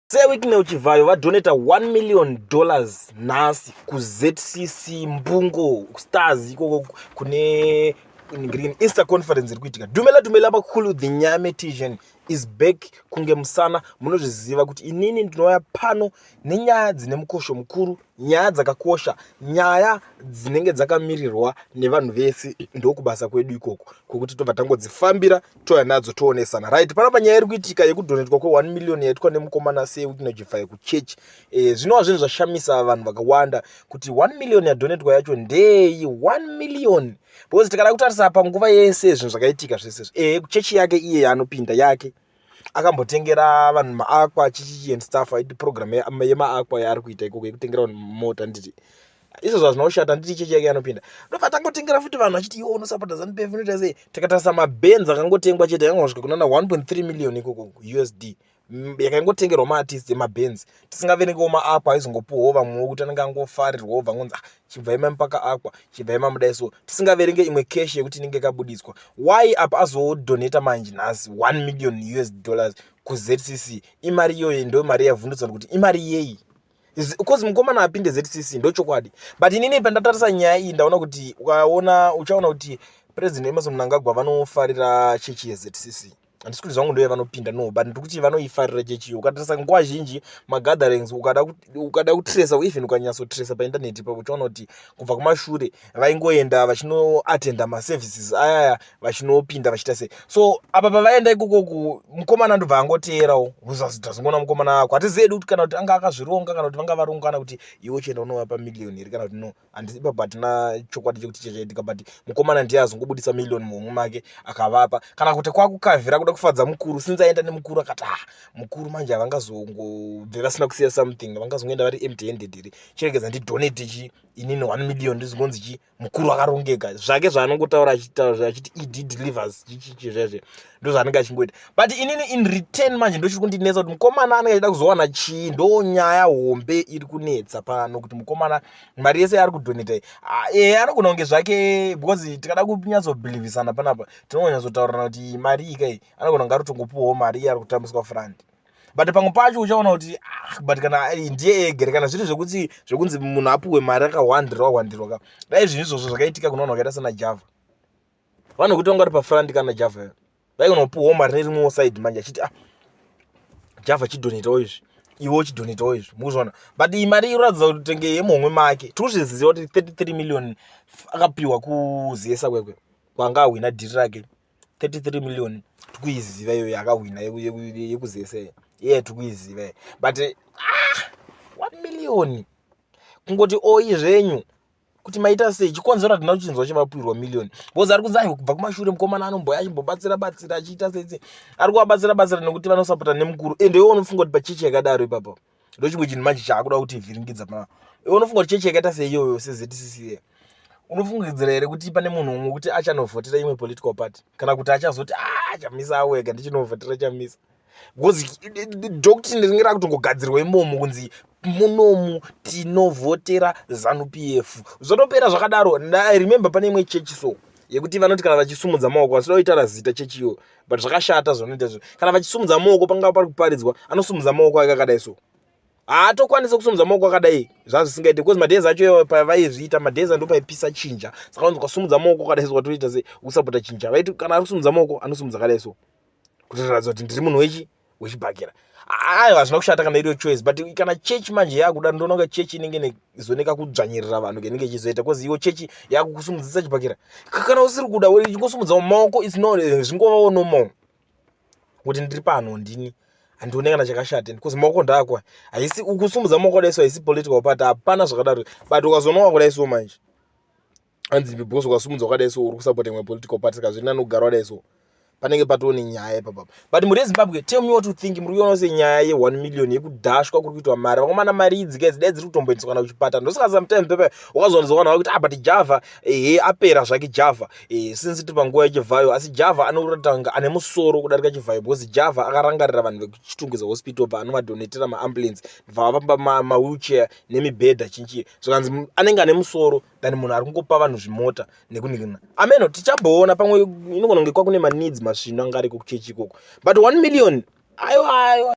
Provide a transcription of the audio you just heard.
Sir Wicknell Chivhayo vadonata $1 million nhasi kuZCC Mbungo Stars ikoko kune Green Easter conference iri kuitika. Dumela dumela makhulu, the Nyame Tijan is back kunge musana. Munozviziva kuti inini ndinouya pano nenyaya dzine mukosho mukuru, nyaya dzakakosha, nyaya dzinenge dzakamirirwa nevanhu vese. Ndokubasa kwedu ikoko kwekuti tobva tangodzifambira, touya nadzo, toonesana. Right, panapa nyaya iri kuitika yekudonetwa kwe1 million yaitwa nemukomana Sir Wicknell Chivhayo kuchechi. Zvinova zvinhu zvashamisa vanhu vakawanda kuti 1 million yadonetwa yacho ndei 1 million, because tikada kutarisa panguva yese zvinhu zvakaitika zvese kuchechi yake iye yaanopinda yake, akambotengera vanhu maAqua, chichichi and stuff. Aiti program yemaAqua yaari kuita ikoko yekutengera vanhu mota, nditi izvozvo hazvina kushata, nditi chechi yake yanopinda ndobva tangotengera futi vanhu achiti iwo unosapota ZANU PF, unoita sei. Tikatarisa maBenz akangotengwa chete yakangosvika kunana 1.3 million ikoko USD, yakangotengerwa maartist emaBenz, tisingaverengewo maAqua aizongopuhwawo vamwewo kuti anenge angofarirwawo bva ngonzi, "Ah, chibvai mamupaka Aqua, chibvai mamudai." So tisingaverenge imwe cash yekuti inenge yakabudiswa. Why apa azodonata manje nhasi 1 million US dollars kuZCC? Imari iyoyo ndo mari yavhundutsa kuti imari yei, because mukomana apinde ZCC ndochokwadi. But inini pandatarisa nyaya iyi, ndaona kuti ukaona, uchaona kuti President Emmerson Mnangagwa vanofarira chechi yeZCC. Handisi kuti zvangu ndoye vanopinda, no, but ndikuti vanoifarira chechi iyo. Ukatarisa nguva zhinji magatherings, ukada kutresa, even ukanyatsotresa paindaneti ipapo, uchaona kuti kubva kumashure vaingoenda vachinoatenda maservices ayaya, vachinopinda vachiita sei. So apa pavaenda ikokoku, mukomana ndobva angoteerawo. Tazongoona mukomana ako, hatizivi hedu kuti kana kuti anga akazvironga, kana kuti vanga varongana kuti iwe uchienda unovapa miliyoni here kana kuti no. Handisi ipapo, hatina chokwadi chekuti chachaitika, but mukomana ndiye azongobudisa miliyoni muhomwe make akavapa, kana kuti kwakukavhira kuda kufadza mukuru, since aenda nemukuru, akati, "Ah, mukuru manje havangazongobve vasina kusiya something, vangazongoenda vari empty handed here? Chiregedza ndidonate chi inini 1 million, ndizingonzi chi mukuru akarongeka." Zvake zvaanongotaura achitaura achiti ED delivers, chichichi zvezve ndo zvaanenge achingoita. But inini in return manje ndochiri kundinetsa kuti mukomana anenge achida kuzowana chii. Ndo nyaya hombe iri kunetsa pano, kuti mukomana mari yese yaari kudonata e anogona kunge zvake, because tikada kunyatsobhilivhisana panapa, tinonyatsotaurana kuti mari iyi kai anogona kunge ari kutongopuwawo mari iye ari kutambiswa front. But pamwe pacho uchaona kuti, ah, but kana ndiye egere, kana zviri zvekuti zvekunzi munhu apuwe mari akahwandirwa hwandirwa ka, dai zvinhu izvozvo zvakaitika kuna vanhu vakaita sana Java, vanhu kuti vanga vari pafront kana Java, vaigona kupuwawo mari nerimwewo side manje, achiti, "Ah, Java chidonetawo izvi, iwe uchidonetawo izvi." Mukuzviona? But iyi mari inoratidza kuti tenge yemuhomwe make. Tiri kuzviziva kuti 33 million akapiwa kuZESA kwekwe kwanga ahwina dhiri rake. 33 million tikuiziva iyoyo yakahwina yekuZESA iyo, iye tikuiziva. But ah, 1 million kungoti oi zvenyu kuti maita sei? Chikonzero hatina kuchinzwa chevapwirwa million, because ari kunzi aiwa, kubva kumashure mukomana anomboya achimbobatsira batsira, achiita sei, ari kuvabatsira batsira nekuti vanosapota nemukuru. Ende iwe unofunga kuti pachechi yakadaro ipapo, ndo chimwe chinhu manje chaakuda kuti vhiringidza pana, iwe unofunga kuti chechi yakaita seiyoyo seZCC, unofungidzira here kuti pane munhu umwe kuti achanovhotera imwe political party, kana kuti achazoti, "A, Chamisa awega, ndichinovhotera Chamisa"? Because doctrine ringe rakutongogadzirwa imomo kunzi munomu tinovhotera ZANU PF, zvotopera zvakadaro. I remember pane imwe chechi so yekuti vanoti kana vachisumudza maoko, vasida kuitaura zita chechiyo, but zvakashata zvanoita zvo, kana vachisumudza maoko, pangava pari kuparidzwa, anosumudza maoko ake akadai so. Haatokwanisi kusumudza maoko akadai, zvazvisingaiti, because madhezi acho pavaizviita, madhezi ndo paipisa chinja. Saka vanzi ukasumudza maoko akadai so, watoita se usapota chinja. Vaiti kana ari kusumudza maoko, anosumudza akadai so kutoratidza kuti ndiri munhu wechi wechibhakera. Aiwa, hazvina kushata kana iriyo choice, but kana chechi manje yakuda, ndoona kunge chechi inenge izoneka kudzvanyirira vanhu kenenge ichizoita, because iwo chechi yakukusumudzisa chibhakera kana usiri kuda, uchingosumudza maoko, its no, zvingovawo normal kuti ndiri pano, ndini handione kana chakashata, because maoko ndakwa haisi kusumudza maoko kudai so, haisi political party, hapana zvakadaro. But ukazoona wakudai so manje, hanzi because ukasumudza wakadai so, uri kusapota imwe political party, saka zviri nani kugara wadai so. Panenge patoo nenyaya ipapapa. But muri yeZimbabwe, tell me what you think. Muri kuiona senyaya ye1 million yekudhashwa kuri kuitwa mari vakomana? Mari idzi kaidzi dai dziri kutomboendeswa kana kuchipatara. Ndosaka sometimes pepa wakazoona kuti, ah, but Java ehe apera zvake Java, since tiri panguva yeChivhayo, asi Java anoratanga ane musoro kudarika Chivhayo, because Java akarangarira vanhu vekuChitungwiza Hospital, bva anovadonetera maambulance, bva vapa mawheelchair nemibhedha chinchi. Zvikanzi anenge ane musoro than munhu ari kungopa vanhu zvimota nekunikina. Ameno, tichamboona pamwe inogona kunge kwakune maneeds masvino anga ariko kuchechi ikoko. But 1 million, aiwa, aiwa.